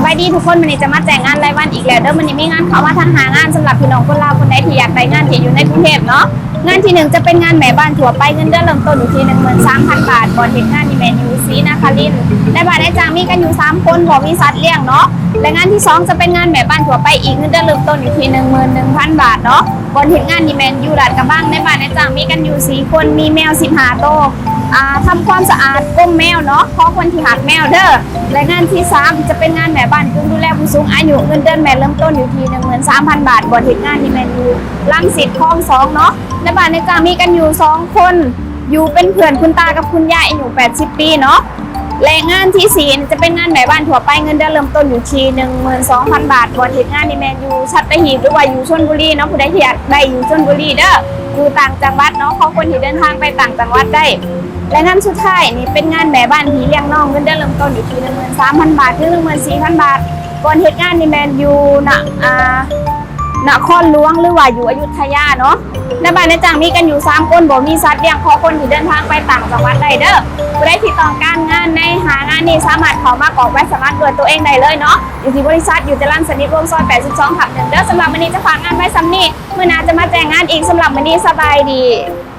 ສະບາຍດີທຸກຄົນ, ມື້ນີ້ຈະມາແຈ້ງງານລາຍວັນອີກແລ້ວເດີ. ມື້ນີ້ມີງານເຂົ້າມາທາງຫ້າງານ ສຳລັບພີ່ນ້ອງຄົນລາວຄົນໃດທີ່ຢາກໄດ້ງານທີ່ຢູ່ໃນກຸງເທບເນາະ. ງານທີໜຶ່ງຈະເປັນງານແມ່ບ້ານທົ່ວໄປ, ເງິນເດືອນເລີ່ມຕົ້ນຢູ່ທີ່ໜຶ່ງໝື່ນສາມພັນບາດ, ບ່ອນເຮັດງານນີ້ແມ່ນຢູ່ສີນະຄະລິນ. ນາຍບ້ານນາຍຈ້າງມີກັນຢູ່ສາມຄົນ, ບໍ່ມີສັດລ້ຽງເນາະ. ແລະ ງານທີສອງຈະເປັນງານແມ່ບ້ານທົ່ວໄປອີກ, ເງິນເດືອນເລີ່ມຕົ້ນຢູ່ທີ່ໜຶ່ງໝື່ນໜຶ່ງພັນບາດເນາະ. ບ່ອນເຮັດງານນີ້ແມ່ນຢູ່ລາດກະບັງ. ນາຍບ້ານນາຍຈ້າງມີກັນຢູ່ສີ່ຄົນ, ມີແມວສິບຫ້າໂຕ. ອ່າ ທຳຄວາມສະອາດ ກົມແມວເນາະ, ຂໍຄົນທີ່ຮັກແມວເດີ. ແລະ ງານທີສາມຈະເປັນງານແມ່ບ້ານກຶ່ງດູແລຜູ້ສູງອາຍຸ, ເງິນເດືອນແມ່ນເລີ່ມຕົ້ນຢູ່ທີ່ໜຶ່ງໝື່ນສາມພັນບາດ, ບ່ອນເຮັດງານນີ້ແມ່ນຢູ່ລັງສິດຄອງສອງເນາະ. ນາຍບ້ານນາຍຈ້າງມີກັນຢູ່ສອງຄົນ, ຢູ່ເປັນເພື່ອນຄຸນຕາກັບຄຸນຍາຍ ອາຍຸແປດສິບປີເນາະ. ແລະ ງານທີສີ່ຈະເປັນງານແມ່ບ້ານທົ່ວໄປ, ເງິນເດືອນເລີ່ມຕົ້ນຢູ່ທີ່ໜຶ່ງໝື່ນສອງພັນບາດ, ບ່ອນເຮັດງານນີ້ແມ່ນຢູ່ສັດຕະຫີບ ຫຼືວ່າຢູ່ຊົນບູລີເນາະ. ຜູ້ໃດທີ່ຢາກໄດ້ຢູ່ຊົນບູລີເດີ, ຢູ່ຕ່າງຈັງຫວັດເນາະ, ຂໍຄົນທີ່ເດີນທາງໄປຕ່າງຈັງຫວັດໄດ້. ແລະ ງານສຸດທ້າຍນີ້ເປັນງານແມ່ບ້ານພີ່ລ້ຽງນ້ອງ, ເງິນເດືອນເລີ່ມຕົ້ນຢູ່ທີ່ໜຶ່ງໝື່ນສາມພັນບາດ ເຖິງໜຶ່ງໝື່ນສີ່ພັນບາດ, ບ່ອນເຮັດງານນີ້ແມ່ນຢູ່ນະ ອ່າ ນະຄອນຫຼວງ ຫຼືວ່າຢູ່ອະຍຸດທະຍາເນາະ. ນາຍບ້ານນາຍຈ້າງມີກັນຢູ່ສາມຄົນ, ບໍ່ມີສັດລ້ຽງ, ຂໍຄົນທີ່ເດີນທາງໄປຕ່າງຈັງຫວັດໄດ້ເດີ. ຜູ້ໃດທີ່ຕ້ອງການງານໃນຫ້າງານນີ້ ສາມາດເຂົ້າມາກອກໃບສະໝັກດ້ວຍຕົວເອງໄດ້ເລີຍເນາະ, ຢູ່ທີ່ບໍລິສັດ ຢູ່ຈະລັນສະນິດວົງ ຊອຍແປດສິບສອງທັບໜຶ່ງເດີ. ສຳລັບມື້ນີ້ຈະຝາກງານໄວ້ສ່ຳນີ້, ມື້ໜ້າຈະມາແຈ້ງງານອີກ. ສຳລັບມື້ນີ້ສະບາຍດີ.